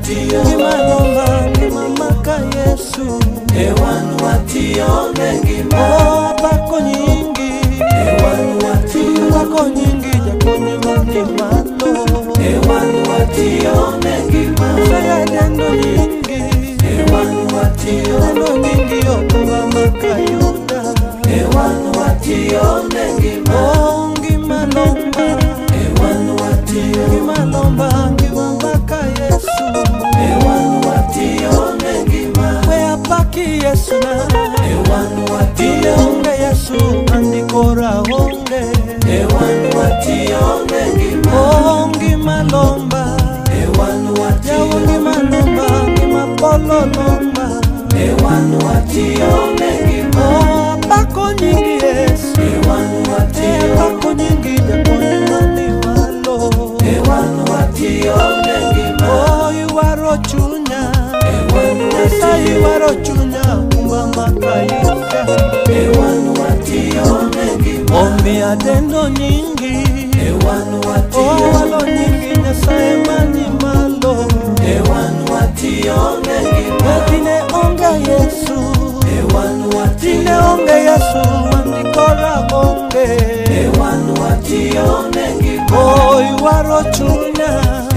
watiyo Ngima lomba, ngima maka Yesu. E wan watiyo ne ngima. Oh, apako nyingi. E wan watiyo. Apako nyingi, japuonj mani malo. E wan watiyo ne ngima. Nyasaye dendo nyingi. E wan watiyo. Dendo nyingi okumba makayuda. E wan watiyo ne ngima. Oh, ngima lomba. E wan watiyo. Ngima lomba, ngima maka Yesu. E wan watiyo ne ngima. We apaki Yesu na. E wan Tinde watiyo. onge Yesu, andikora onge. E wan watiyo ne ngima. Oh, ngima lomba. E wan Yawo watiyo. ngima lomba, ngima polo lomba. E wan watiyo ne ngima. Oh, apako nyingi Yesu. E wan Eh, watiyo. apako nyingi japuonj mani malo. E wan watiyo ne ngima. Oh, iwaro chunya. E wan Nyasaye watiyo. iwaro chunya, kumba makayuda. E wan watiyo ne ngima. Omiya dendo nyingi. E wan Oh, watiyo. walo nyingi Nyasaye mani malo. E wan watiyo ne ngima. Tine onge Yesu. E wan Tine watiyo. onge Yesu, andikora onge. E wan watiyo ne ngima. Oh, iwaro chunya.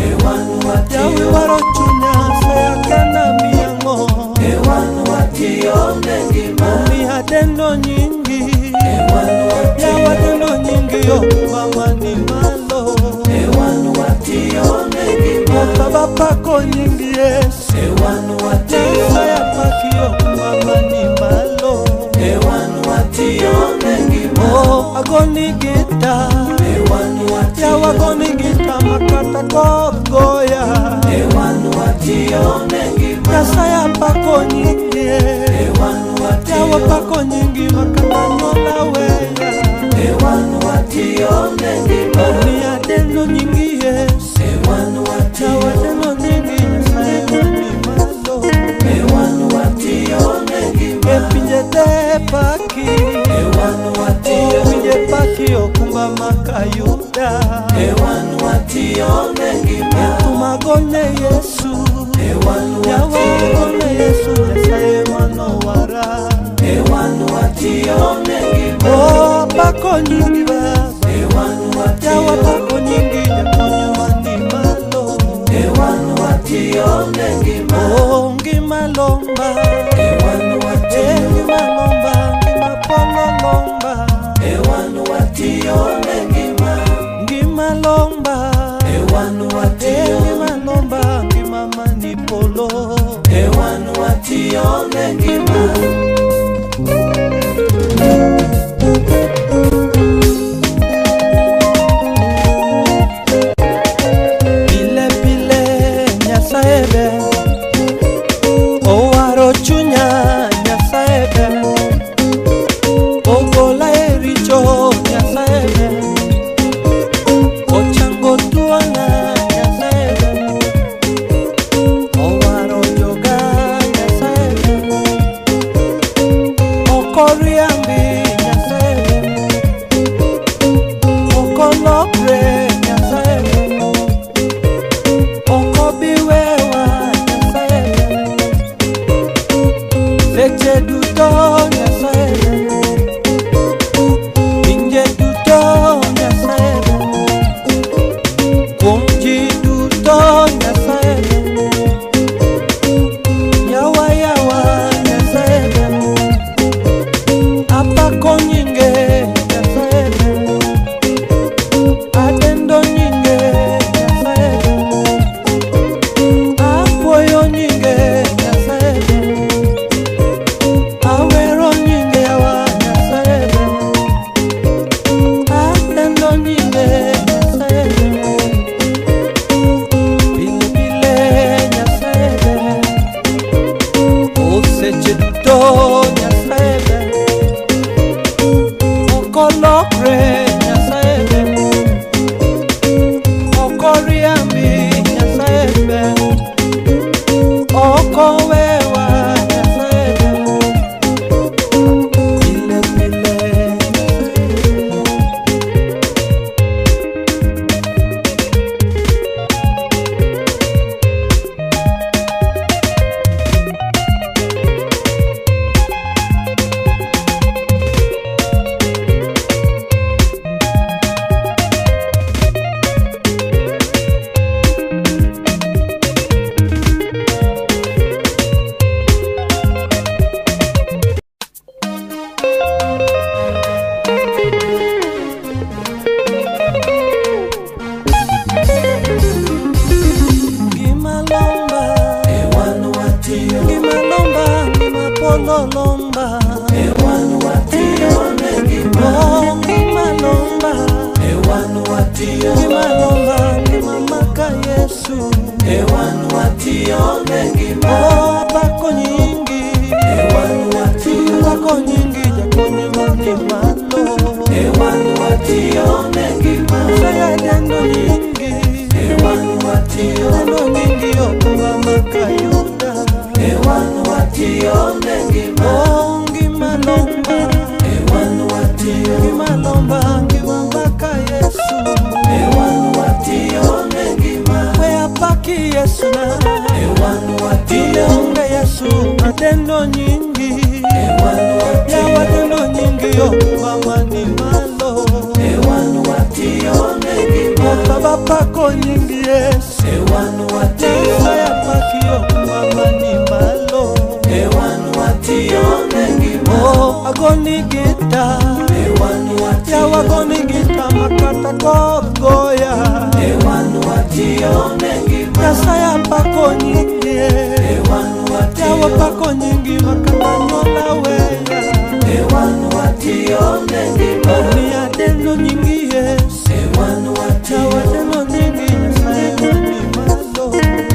E wan Yawe watiyo. iwaro chunya, sayakana miyango. E wan watiyo ne ngima. Omiya dendo nyingi. E wan watiyo. Yawa dendo nyingi, yo mama ni malo. E wan watiyo ne ngima. Oh, baba pako nyingi Yesu. E wan watiyo. Nyasaye apaki yo mama ni malo. E wan watiyo ne ngima. Oh, agoni gita. E wan watiyo. Yawa goni gita makata koth goya. E wan watiyo ne ngima. Nyasaye apako nyingi. E wan watiyo. Yawa pako nyingi makata nyola weya. E wan watiyo ne ngima. Omiya dendo nyingi Yesu. E wan watiyo. Yawa dendo nyingi Nyasaye mani malo. E wan watiyo ne ngima. E pinje te paki. E wan watiyo. Pinje paki okumba makayuda. E wan watiyo ne ngima. Tumagone Yesu. E wan Yawa watiyo. gone Yesu Nyasaye manowara. E wan watiyo ne ngima. Oh, pako nyingi Baba. E wan Yawa watiyo. pako nyingi japuonj mani malo. E wan watiyo ne ngima. Oh, ngima lomba. E wan Eh, watiyo. ngima lomba, ngima polo lomba. E wan watiyo ne ngima. Ngima lomba. E wan Eh, watiyo. ngima lomba, ngima mani polo. E wan watiyo ne ngima. Pile pile Nyasaye ber. Owaro chunya Nyasaye ber. Ogola e richo Nyasaye ber. Ochango tuona Nyasaye ber. Owaro joga Nyasaye ber. watiyo Ngima lomba, ngima maka Yesu. E wan watiyo ne ngima. Oh, apako nyingi. E wan watiyo. Apako nyingi jakony mani malo. E wan watiyo ne ngima. Nyasaye adendo nyingi. E wan watiyo. Adendo nyingi okumba makayuda. E wan watiyo ne ngima. Oh, ngima lomba. E wan watiyo. Ngima lomba, ngima maka Yesu. E wan watiyo ne ngima. We apaki Yesu na. E wan watiyo. Onge Yesu, adendo nyingi. E wan watiyo. Yawa adendo nyingi okumba mani malo. E wan watiyo ne ngima. Baba pako nyingi Yesu. E wan watiyo. Nyasaye apaki okumba mani malo. E wan watiyo ne ngima. Oh, agoni gita. E wan watiyo. Yawa agoni gita makata koth goya. E wan watiyo ne ngima. Nyasaye apako nyingi. E wan watiyo. Yawa apako nyingi makata nyola weya. E wan watiyo ne ngima. Omiya adendo nyingi Yesu. E wan watiyo. Yawa adendo nyingi Nyasaye mani malo.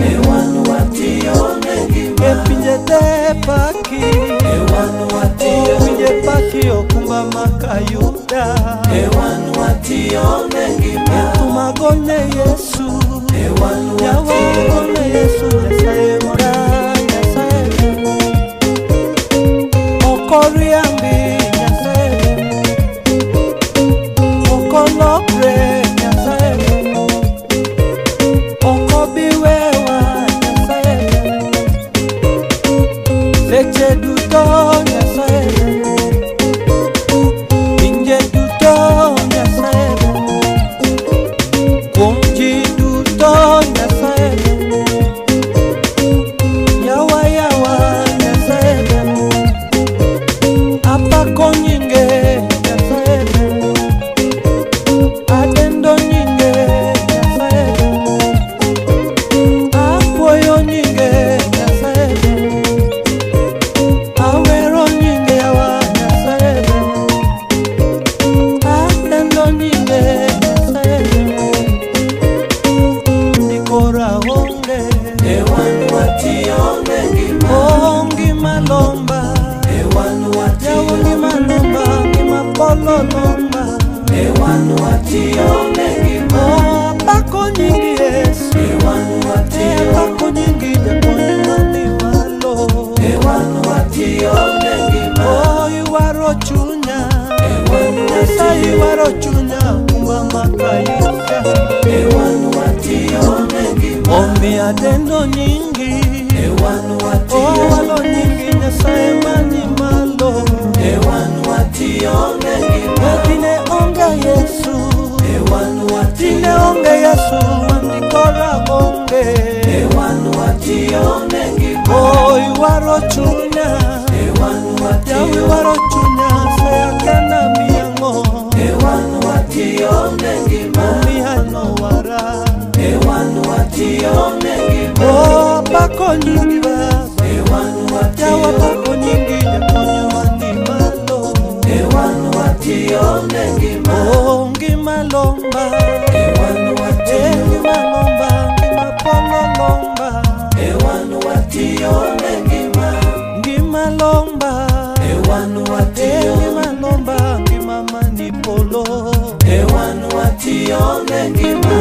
E wan watiyo ne ngima. E pinje te paki. E wan watiyo. Pinje paki okumba makayuda. E wan watiyo ne ngima. Tumagone Yesu. E wan Yawa watiyo. agone Yesu Nyasaye mora Nyasaye. Okoriambi Nyasaye. Okolokre Nyasaye. Okobiwewa Nyasaye. Seche duto Nyasaye. Pinje duto Nyasaye. Kuom ji duto Nyasaye. Yawa yawa Nyasaye. Apako nyinge Nyasaye. Adendo nyinge Nyasaye. Apuoyo nyinge Nyasaye. Awero nyinge yawa Nyasaye. Adendo nyinge Nyasaye. Ndikora onge. E wan watiyo ne ngima. Oh, ngima lomba. E wan watiyo. Yawa ngima lomba, ngima polo lomba. E wan watiyo ne ngima. Oh, apako nyingi Yesu. E wan watiyo. Apako nyingi jakony mani malo. E wan watiyo ne ngima. Oh, iwaro chunya. E wan Nyasaye watiyo. iwaro chunya kumba makayuda. E wan watiyo ne ngima. Omiya adendo nyingi. E wan watiyo. Oh, walo nyingi Nyasaye mani malo. E wan watiyo ne ngima. Tine onge Yesu. E wan watiyo. Tine onge Yesu, andikora onge. E wan watiyo ne ngima. Oh, iwaro chunya. E wan watiyo. Yawa iwaro chunya, sayakana miyango. E wan watiyo ne ngima. Omiya nowara. E wan watiyo ne ngima. Oh, apako nyingi Baba. E wan watiyo. Yawa apako nyingi jakony mani malo. E wan watiyo ne ngima. Oh, ngima lomba. E wan watiyo. Eh, ngima lomba, ngima polo lomba. E wan watiyo ne ngima. Ngima lomba. E wan watiyo. Eh, ngima lomba, ngima mani polo. E wan watiyo ne ngima.